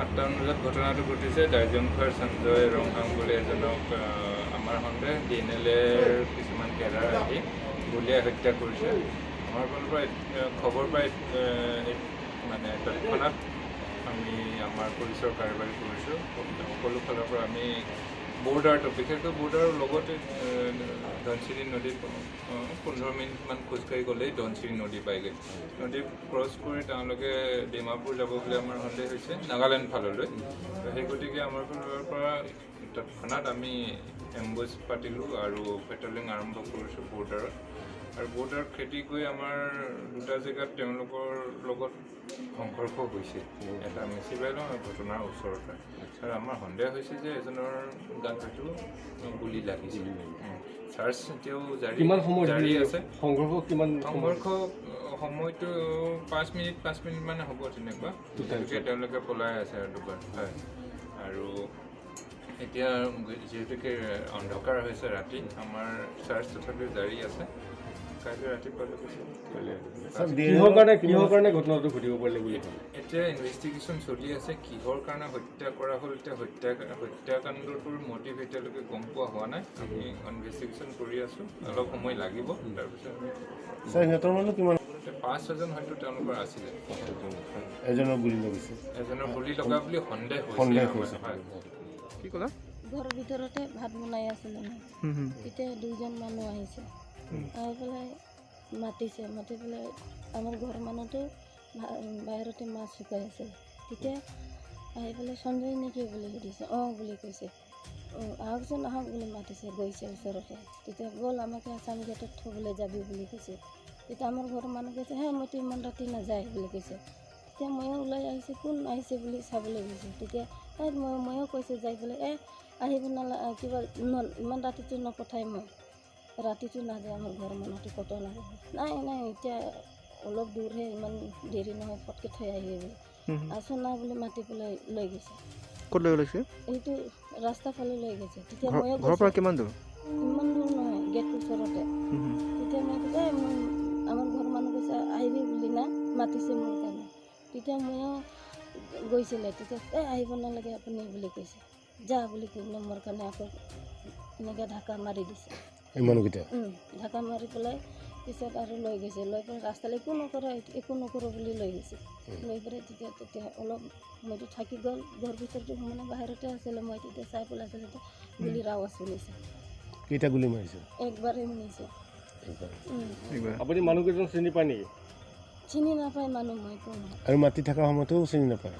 7টামান বজাত ঘটনাটো ঘটিছে। দাইজংখৰ সঞ্জয় ৰংহাং বুলি এজনক আমাৰ সন্দেহ DNL-ৰ কিছুমান কেডাৰ আহি গুলীয়াই হত্যা কৰিছে। আমাৰ ফালৰ পৰা খবৰ পাই মানে তৎক্ষণাত আমি আমাৰ পুলিচৰ কাৰবাৰী কৰিছোঁ। সকলো ফালৰ পৰা আমি বৰ্ডাৰটো, বিশেষকৈ বৰ্ডাৰৰ লগতে ধনশিৰি নদীত 15 মিনিটমান খোজকাঢ়ি গ'লেই ধনশিৰি নদী পায়গৈ। নদী ক্ৰছ কৰি তেওঁলোকে ডিমাপুৰ যাব বুলি আমাৰ সন্দেহ হৈছে, নাগালেণ্ড ফাললৈ। সেই গতিকে আমাৰ ফালৰ পৰা তৎক্ষণাত আমি এম্বুছ পাতিলোঁ আৰু পেট্ৰলিং আৰম্ভ কৰিছোঁ বৰ্ডাৰত। আৰু বৰ্ডাৰত খেদি গৈ আমাৰ দুটা জেগাত তেওঁলোকৰ লগত সংঘৰ্ষ হৈছে, এটা মেচিবাইলং আৰু ঘটনাৰ ওচৰতে। আৰু আমাৰ সন্দেহ হৈছে যে এজনৰ গাত হয়তো গুলি লাগিছিল। চাৰ্চ এতিয়াও জাৰি আছে। সংঘৰ্ষ কিমান? সংঘৰ্ষ সময়টো 5 মিনিট মানে হ'ব তেনেকুৱা। গতিকে তেওঁলোকে পলাই আছে আৰু দুবাৰ। হয়, আৰু এতিয়া যিহেতুকে অন্ধকাৰ হৈছে ৰাতি, আমাৰ চাৰ্চ তথাপিও জাৰি আছে। কাইলৈ ৰাতিপুৱালৈকে। কিহৰ কাৰণে ঘটনাটো ঘটিব পাৰিলে বুলি? এতিয়া ইনভেষ্টিগেশ্যন চলি আছে, কিহৰ কাৰণে হত্যা কৰা হ'ল। এতিয়া হত্যাকাণ্ডটোৰ মটিভ এতিয়ালৈকে গম পোৱা হোৱা নাই। আমি ইনভেষ্টিগেশ্যন কৰি আছোঁ, অলপ সময় লাগিব। তাৰপিছত 5-6জন হয়তো তেওঁলোকৰ আছিলে। এজনৰ গুলি লাগিছে, এজনৰ গুলি লগা বুলি সন্দেহ হৈছে। কি ক'লা? ঘৰৰ ভিতৰতে ভাত বনাই আছিলোঁ মই, তেতিয়া দুইজন মানুহ আহিছে, আহি পেলাই মাতিছে। মাতি পেলাই আমাৰ ঘৰৰ মানুহটো বাহিৰতে মাছ শুকাই আছিল। তেতিয়া আহি পেলাই সঞ্জয় নেকি বুলি সুধিছে। অঁ বুলি কৈছে। অঁ আহকচোন আহক বুলি মাতিছে, গৈছে ওচৰতে। তেতিয়া ব'ল আমাকে আছাম গেটত থ'বলৈ যাবি বুলি কৈছে। তেতিয়া আমাৰ ঘৰৰ মানুহ কৈছে, হে মইতো ইমান ৰাতি নাযায় বুলি কৈছে। তেতিয়া ময়ো ওলাই আহিছোঁ, কোন আহিছে বুলি চাবলৈ গৈছোঁ। তেতিয়া ময়ো কৈছোঁ যাই পেলাই, এ আহিব নালাগে, কিবা ইমান ৰাতিটো নপঠাই, মই ৰাতিটো নাযায়, আমাৰ ঘৰৰ মানুহটো ক'তো নাযায়। নাই নাই এতিয়া অলপ দূৰহে, ইমান দেৰি নহয়, ফটকৈ থৈ আহিবি বুলি। আছো না বুলি মাতি পেলাই লৈ গৈছে। ক'ত লৈ গৈছে? এইটো ৰাস্তা ফালে লৈ গৈছে। তেতিয়া ময়ো ঘৰৰ পৰা কিমান দূৰ? ইমান দূৰ নহয়, গেট ওচৰতে। তেতিয়া মই কৈছে, মই আমাৰ ঘৰৰ মানুহ কৈছে আহিবি বুলি না মাতিছে মোৰ কাৰণে। তেতিয়া ময়ো গৈছিলে। তেতিয়া এই আহিব নালাগে আপুনি বুলি কৈছে, যা বুলি কৈ কিনে মোৰ কাৰণে আকৌ এনেকৈ ঢাকা মাৰি দিছে। ঢাকা মাৰি পেলাই পিছত আৰু লৈ গৈছে। লৈ পেলাই ৰাস্তালৈ একো নকৰে, একো নকৰোঁ বুলি লৈ গৈছে। লৈ পেলাই তেতিয়া তেতিয়া অলপ মইতো থাকি গ'ল ঘৰ ভিতৰতো, মানে বাহিৰতে আছিলে। মই তেতিয়া চাই পেলাই আছিলোঁ, গুলিৰ আৱাজ শুনিছে। কেইটা গুলি মাৰিছে? একবাৰেই শুনিছে। আপুনি মানুহকেইজন চিনি পায় নেকি? চিনি নাপায় মানুহ মই কোন। আৰু মাতি থকা সময়তো চিনি নাপায়?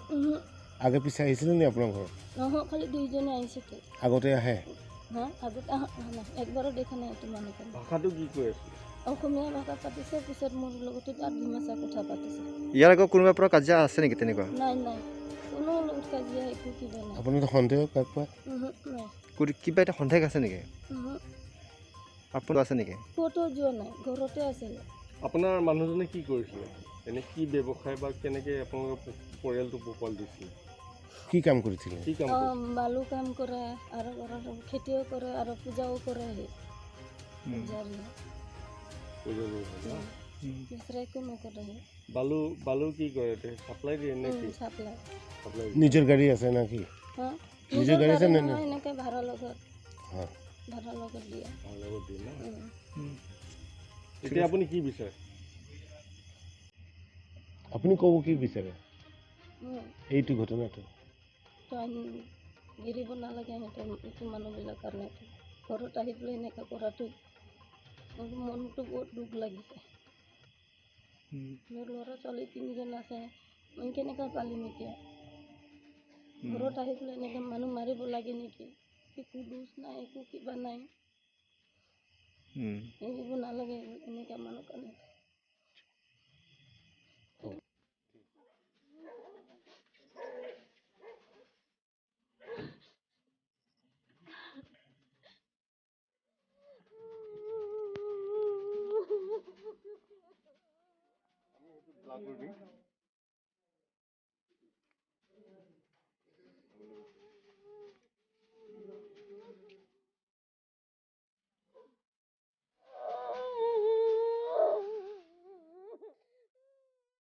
আগে পিছে আহিছিলে নি আপোনাৰ ঘৰত? নহয়, খালি দুইজনে আহিছে। আগতে আহে? হা, আগতে অহা নাই, একবাৰো দেখা নাই এইটো মানুহ। ভাষাটো কি কৈ আছে? অসমীয়া ভাষা পাতিছে। পিছত মোৰ লগতো তাত ডিমাচা কথা পাতিছে। ইয়াৰ আগত কোনোবাৰ পৰা কাজিয়া আছে নেকি তেনেকুৱা? নাই নাই, কোনো লগত কাজিয়া একো কিবা নাই। আপোনাৰ সন্দেহ কাক পায়? নাই। কিবা এটা সন্দেহ আছে নেকি আপোনাৰ? আছে নেকি? ক'তো যোৱা নাই, ঘৰতে আছিলে। আপোনাৰ মানুহজনে কি কৰিছিলে? এনে কি ব্যৱসায় বা কেনেকৈ আপোনালোকৰ পৰিয়ালটো পোহপাল দিছিলে? কি কাম কৰিছিলে? কি কাম? বালু কাম কৰে আৰু ঘৰত খেতিও কৰে আৰু পূজাও কৰে। বালু বালু কি কৰে? চাপ্লাই দিয়ে নেকি? চাপ্লাই। নিজৰ গাড়ী আছে নেকি? নিজৰ গাড়ী আছে নে? এনেকৈ ভাড়া লগত, ভাড়া লগত দিয়ে। ভাড়া লগত দিয়ে ন? এতিয়া আপুনি কি বিচাৰে? আপুনি ক'ব কি বিচাৰে এইটো ঘটনাটো? এৰিব নালাগে সিহঁতে এইটো মানুহবিলাক কাৰণে। ঘৰত আহি পেলাই এনেকুৱা কৰাটো মোৰ মনটো বহুত দুখ লাগিছে। মোৰ ল'ৰা ছোৱালী 3জন আছে, মই কেনেকুৱা পালিম এতিয়া? ঘৰত আহি পেলাই এনেকৈ মানুহ মাৰিব লাগে নেকি? একো দোষ নাই, একো কিবা নাই, এৰিব নালাগে এনেকুৱা মানুহ কাৰণে। লাল কুৰ্মী।